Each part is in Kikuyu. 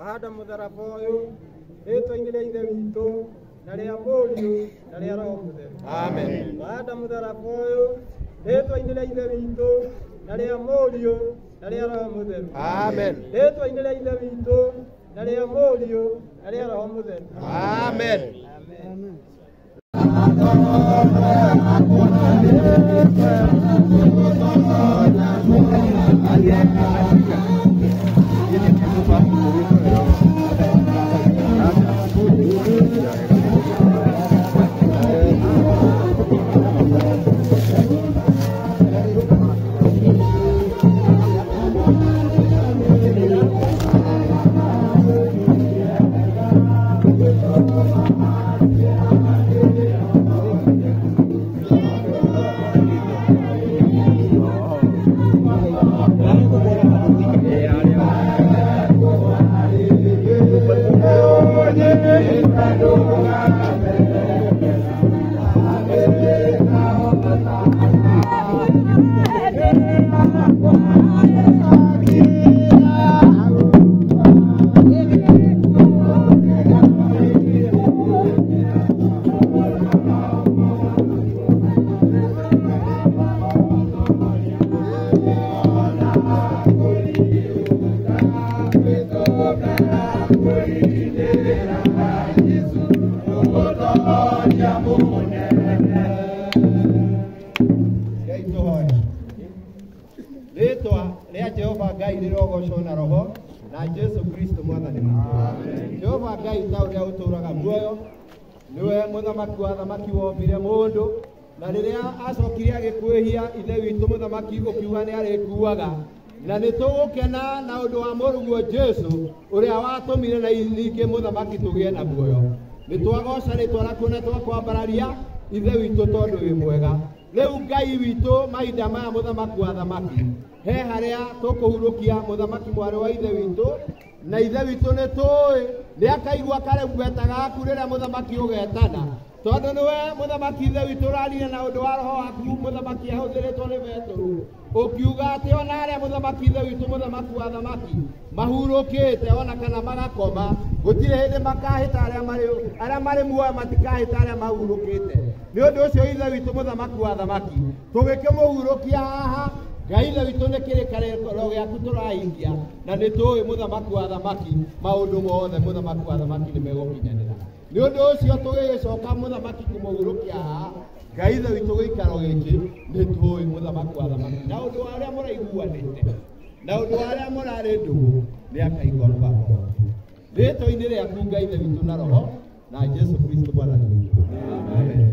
Twahanda mũtharaba ũyũ rĩtwa-inĩ rĩa Ithe witũ na rĩa Mũriũ na rĩa Roho Mũtheru. Amen. Twahanda mũtharaba ũyũ rĩtwa-inĩ rĩa Ithe witũ na rĩa Mũriũ na rĩa Roho Mũtheru. Amen. Rĩtwa-inĩ rĩa Ithe witũ na rĩa Mũriũ na rĩa Roho Mũtheru. Amen. Amen. Rĩtwa rĩa Jehova Ngai rĩrogocwo na roho na Jesu Kristo mwathani witũ. Jehova Ngai ta ũrĩa ũtũũraga muoyo nĩwe mũthamaki wa thamaki wombire mũndũ na rĩrĩa acokire agĩkwĩhia Ithe witũ mũthamaki ũkiuga nĩ arĩkuaga na nĩ tũgũkena na ũndũ wa mũrũguo Jesu ũrĩa watũmire na ningĩ mũthamaki tũgĩe na muoyo. Nĩ twagoca rĩtwa rĩaku na twakwambararia Ithe witũ tondũ wĩ mwega. Rĩu Ngai witũ mahinda maya mũthamaki wa thamaki he harĩa tũkũhurũkia mũthamaki mwarĩ wa Ithe witũ na Ithe witũ nĩ tũĩ nĩ akaigua karumbeta gaku rĩrĩa mũthamaki ũgetana tondũ nĩwe mũthamaki Ithe witũ ũrarire na ũndũ wa roho waku mũthamaki ahũthĩrĩtwo nĩ Petero ũkiuga atĩ ona arĩa mũthamaki Ithe witũ mũthamaki wa thamaki mahurũkĩte ona kana magakoma gũtirĩ hĩndĩ makahĩta arĩa marĩ muoyo matikahĩta arĩa mahurũkĩte. Nĩ ũndũ ũcio Ithe witũ mũthamaki wa thamaki tũgĩkĩmũhurũkia haha Ngai Ithe witũ nĩ kĩrĩkanĩro gĩaku tũrahingia na nĩ tũĩ mũthamaki wa thamaki maũndũ mothe mũthamaki wa thamaki nĩ megũkinyanĩra. Nĩ ũndũ ũcio tũgĩgĩcoka mũthamaki kũmũhurũkia haha Ngai Ithe witũ gĩikaro gĩkĩ nĩ tũĩ mũthamaki wa thamaki na ũndũ wa arĩa mũraiguanĩte na ũndũ wa arĩa mũrarĩ ndũgũ nĩ akaigua mũgambo waku. Rĩtwa-inĩ rĩaku Ngai Ithe witũ na roho na Jesu Kristo mwathani witũ. Amen.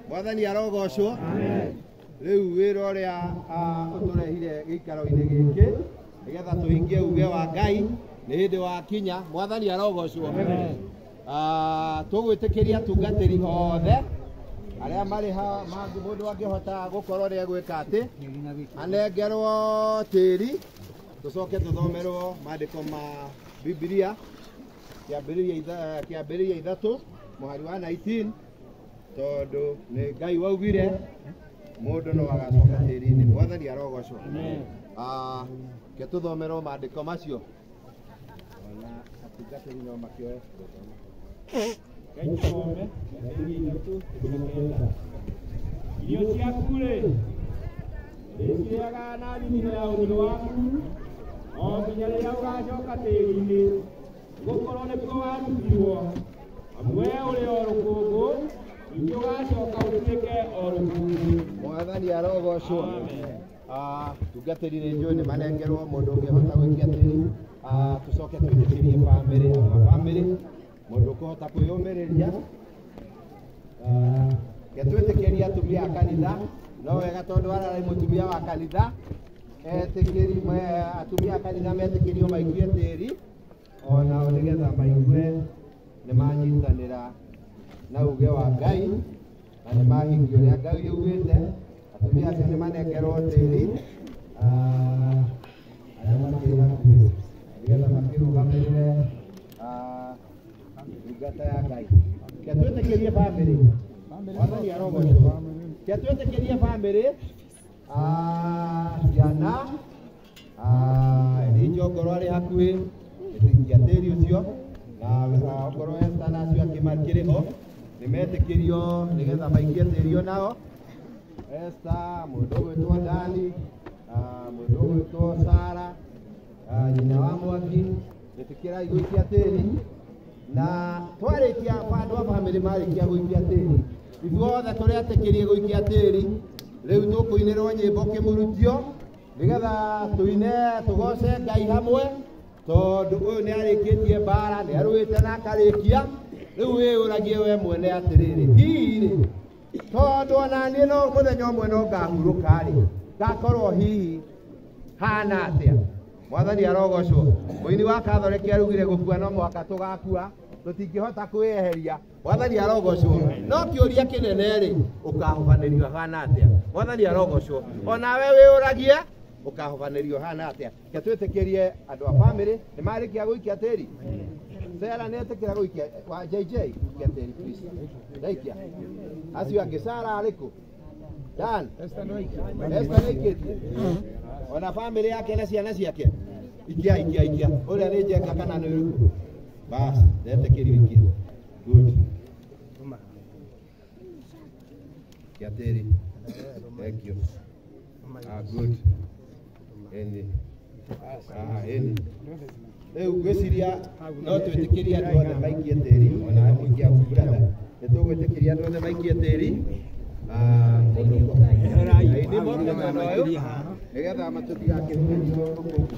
Mwathani arogocwo. Riu wira uria uturehire giikaro-ini giki nigetha tuhingie uge wa Ngai ni hindi wakinya. Mwathani arogocwo. Tugwitikiria atungatiri othe aria mari ha mundu angihota gukorwo ni egwika ati anengerwo tiri tucoke tuthomerwo maandiko ma Biblia kiambiriria 3 muhari wa 19 tondu ni Ngai waugire mundu no agacoka tiri-inĩ. Mwathani arogocwo. Ke tuthomerwo maandiko macio ona atungatĩri no makĩoe. Irio ciaku-rĩ ndĩcirĩaga na thithino ya ũthiũ waku o nginya rĩrĩa ũgacoka tĩri-inĩ, nĩgũkorwo nĩkuo warutirwo. Amu wee ũrĩ o rũkũngũ, ningĩ ũgacoka ũtuĩke o rũkũngũ. Mwathani arogocwo. Tungatĩri nĩ njũĩ nĩ manengerwo mũndũ ũngĩhota gwĩkia tĩri, tũcoke twĩtĩkĩrie bamĩrĩ, andũ a bamĩrĩ mũndũ ũkũhota kwĩyũmĩrĩria. Ke twĩtĩkĩrie atumia a kanitha, no wega tondũ ararĩ mũtumia wa kanitha, etĩkĩri atumia a kanitha metĩkĩrio maikie tĩri onao nĩgetha maigue nĩ manyitanĩra na uge wa Ngai na nĩ mahingia ũrĩa Ngai augĩte. Atumia acio nĩ manengerwo tĩri arĩa makĩrĩ hakuhĩ nĩgetha makĩrũgamĩrĩre ndungata ya Ngai. Ke twĩtĩkĩrie bamĩrĩ. Mwathani arogocwo. Ke twĩtĩkĩrie bamĩrĩ, ciana, Elijah ongorwo arĩ hakuhĩ ĩtĩkia tĩri ũcio, na ongorwo Esther na acio angĩ makĩrĩ ho nĩ metĩkĩrio nĩgetha maikie tĩri onao. Esther, mũndũ ũgwĩtwo Dani, mũndũ ũgwĩtwo Sara, nyina wa Mwangi, ĩtĩkĩrai gũikia tĩri. Na twarĩkia andũ a bamĩrĩ marĩkia gũikia tĩri, ithuothe tũretĩkĩrie gũikia tĩri. Rĩu tũkũinĩrwo nyĩmbo kĩmurutio nĩgetha tũine tũgoce Ngai hamwe, tondũ ũyũ nĩ arĩkĩtie mbara, nĩ arũĩte na akarĩkia. Rĩu wĩyũragie we mwene atĩrĩrĩ, hihi rĩ, tondũ ona niĩ no mũthenya ũmwe no ngahurũka rĩ, ngakorwo hihi hana atĩa? Mwathani arogocwo. Mũini wa Katholiki arugire gũkua no mũhaka tũgakua, tũtingĩhota kwĩyeheria. Mwathani arogocwo. No kĩũria kĩnene rĩ, ũkahobanĩrio hana atĩa? Mwathani arogocwo. Onawe wĩyũragie ũkahobanĩrio hana atĩa? Ke twĩtĩkĩrie andũ a bamĩrĩ nĩ marĩkia gũikia tĩri. Sara nĩ etĩkĩra gũikia wa JJ ikia tĩri please. Ndaikia. Acio angĩ Sara arĩ kũ? Dan. Esther nĩaikĩtie. Ona bamĩrĩ yake na ciana ciake. Ikia ikia ikia. Ũrĩa nĩ Njenga kana nĩ ũrĩkũ? Bas, ndetĩkĩrio ikia. Good. Ikia tĩri. Thank you. Good. Ĩni. Ĩni. Rĩu ngwĩciria no twĩtĩkĩrie andũ othe maikie tĩri, ona mũikia brother. Nĩ tũgwĩtĩkĩria andũ othe maikie tĩri. Aini moke mwena ũyũ nĩgetha matũtigakĩhutio rũkũngũ.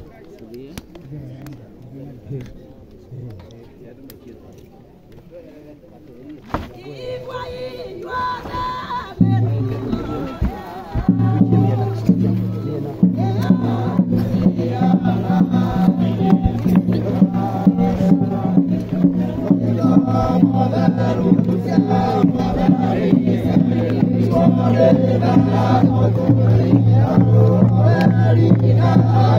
Yeah.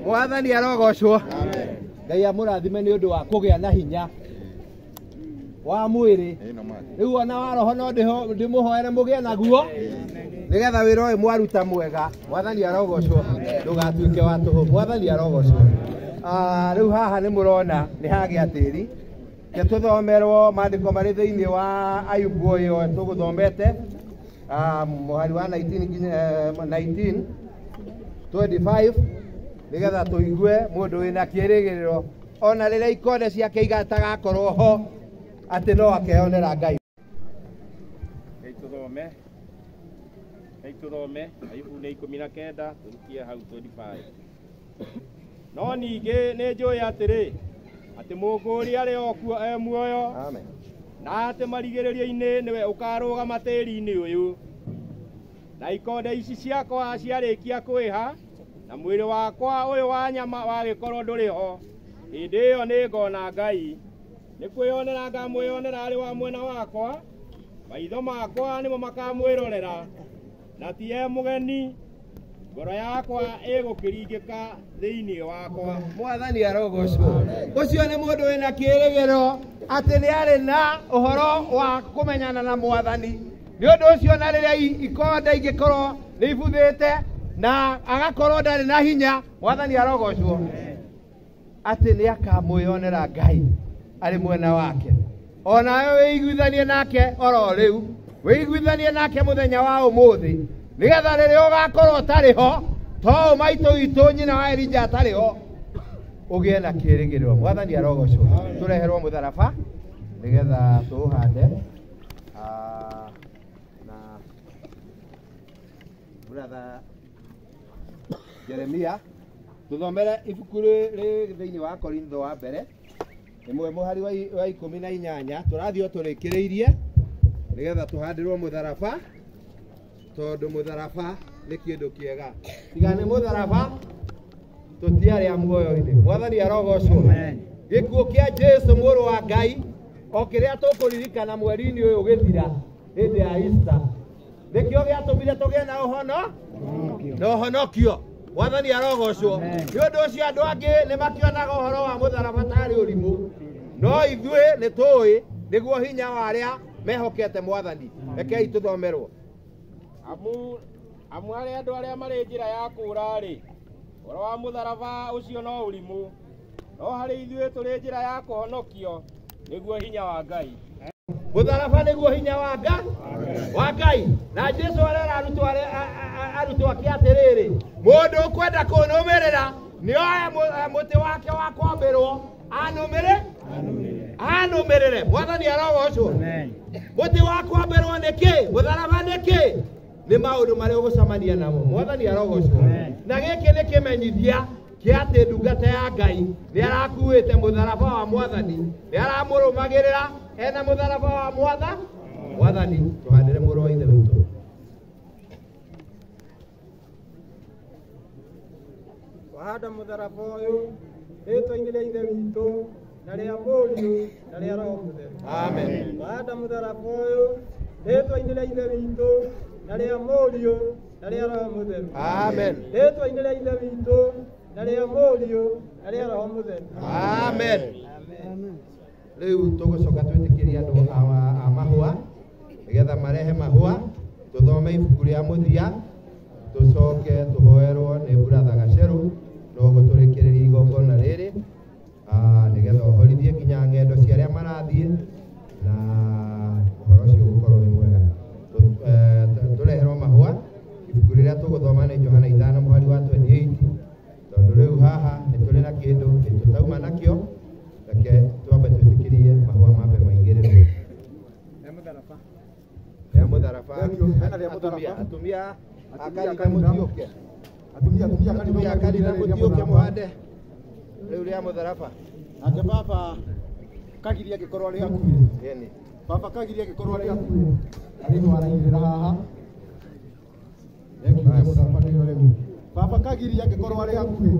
Mwathani arogocwo. Ngai amũrathime nĩ ũndũ wa kũgĩa na hinya wa mwĩrĩ. Rĩu ona wa roho no ndĩmũhoere mũgĩe naguo nĩgetha wĩra ũyũ mwaruta mwega. Mwathani arogocwo, ndũgatuĩke wa tũhũ. Mwathani arogocwo. Rĩu haha nĩ mũrona nĩ hagĩa tĩri. Ke tũthomerwo maandĩko marĩ thĩinĩ wa Ayubu ũyũ tũgũthomete mũhari wa 19 25 nigetha tuigue mundu wina kĩĩrĩgĩrĩro ona rĩrĩa ikonde ciake igatagakorwo ho atĩ no akeyonera Ngai. Ngai tũthome Ayubu nĩ 19 tũrukie hau 25. No ningĩ nĩ njũĩ atĩrĩ atĩ mũngũri arĩ o kuo e muoyo. Amen. Na atĩ marigĩrĩrio-inĩ nĩwe ũkarũgama tĩri-inĩ ũyũ. Na ikonde ici ciakwa ciarĩkia kwĩha, na mwĩrĩ wakwa ũyũ wa nyama wagĩkorwo ndũrĩ ho, hĩndĩ ĩyo nĩngona Ngai. Nĩ kwĩyonera ngamwĩyonera arĩ wa mwena wakwa, maitho makwa nĩmo makamwĩrorera, na ti e mũgeni, ngoro yakwa ĩgũkĩringĩka thĩinĩ wakwa. Mwathani arogocwo. Ũcio nĩ mũndũ wĩna kĩĩrĩgĩrĩro atĩ nĩ arĩ na ũhoro wa kũmenyana na mwathani. Nĩ ũndũ ũcio na rĩrĩa ikonde ingĩkorwo nĩ ibuthĩte na agakorwo ndarĩ na hinya, mwathani arogocwo atĩ nĩ akamwĩyonera Ngai arĩ mwena wake. Onawe wĩiguithanie nake oro rĩu, wĩiguithanie nake mũthenya wa ũmũthĩ, nĩgetha rĩrĩa ũgakorwo ũtarĩ ho, to maitũ witũ nyina wa Elija atarĩ ho, ũgĩe na kĩĩrĩgĩrĩro. Mwathani arogocwo. Tũreherwo mũtharaba nĩgetha tũũhande. Na brother Jeremia tuthomere ibuku rĩ thĩinĩ wa Korintho wa mbere ĩmwe mũhari wa 18 tũrathiĩ o tũrĩkĩrĩirie nĩgetha tũhandĩrwo mũtharaba, tondũ mũtharaba nĩ kĩndũ kĩega. Tiga nĩ mũtharaba tũtiarĩ a muoyo-inĩ. Mwathani arogocwo. Gĩkuũ kĩa Jesu mũrũ wa Ngai o kĩrĩa tũkũririkana mweri-inĩ ũyũ ũgĩthira hĩndĩ ya Easter nĩkĩo gĩatũmire tũgĩe na ũhono na ũhonokio. Mwathani arogocwo. Nĩ ũndũ ũcio andũ angĩ nĩ makĩonaga ũhoro wa mũtharaba tarĩ ũrimũ, no ithuĩ nĩ tũĩ nĩguo hinya wa arĩa mehokete mwathani. Rekei tũthomerwo. Amu arĩa andũ arĩa marĩ njĩra ya kũũra-rĩ, ũhoro wa mũtharaba ũcio no ũrimũ, no harĩ ithuĩ tũrĩ njĩra ya kũhonokio nĩguo hinya wa Ngai. Mũtharaba nĩguo hinya wa Ngai wa Ngai. Na Jesu arera arutwo ake atĩrĩrĩ, mũndũ ũkwenda kũnũmĩrĩra nĩoe mũtĩ wake wa kwambĩrwo anũmĩrĩre. Mwathani arogocwo. Mũtĩ wa kwambĩrwo nĩ kĩ? Mũtharaba nĩ kĩ? Nĩ maũndũ marĩa ũgũcemania namo. Mwathani arogocwo. Na gĩkĩ nĩ kĩmenyithia kĩa atĩ ndungata ya Ngai nĩ arakuĩte mũtharaba wa mwathani, nĩ aramũrũmagĩrĩra ena mũtharaba wa mwathani. Tũhandĩre mũrũ wa ithe witũ. Wahanda mũtharaba ũyũ rĩtwa-inĩ rĩa ithe witũ na rĩa Mũriũ na rĩa Roho Mũtheru. Amen. Wahanda mũtharaba ũyũ rĩtwa-inĩ rĩa ithe witũ na rĩa Mũriũ na rĩa Roho Mũtheru. Amen. Rĩtwa-inĩ rĩa ithe witũ na rĩa Mũriũ na rĩa Roho Mũtheru. Amen. Rĩu tũgũcoka twĩtĩkĩrie andũ a mahũa nĩgetha marehe mahũa, tũthome ibuku rĩa mũthia, tũcoke tũhoerwo nĩ Brother Gacerũ no gũtũrĩkĩrĩria igongona rĩrĩ, nĩgetha ũhorithie nginya ng'endo cia arĩa marathiĩ na ũhoro ũcio ũgũkorwo wĩ mwega. Tũreherwo mahũa. Ibuku rĩrĩa tũgũthoma nĩ Johana 5 mũhari wa 28, tondũ rĩu haha nĩ tũrĩ na kĩndũ tũtauma nakĩo. Reke twambe twĩtĩkĩrie mahũa mambe maigĩrĩrwo. Rĩa mũtharaba. Atumia a kanitha mũtiũke. Atumia a kanitha mũtiũke mũhande rĩu rĩa mũtharaba. Nake baba Kagiri angĩkorwo arĩ hakuhĩ. Baba Kagiri angĩkorwo arĩ hakuhĩ arĩ no araigĩrĩra haha. Baba Kagiri angĩkorwo arĩ hakuhĩ.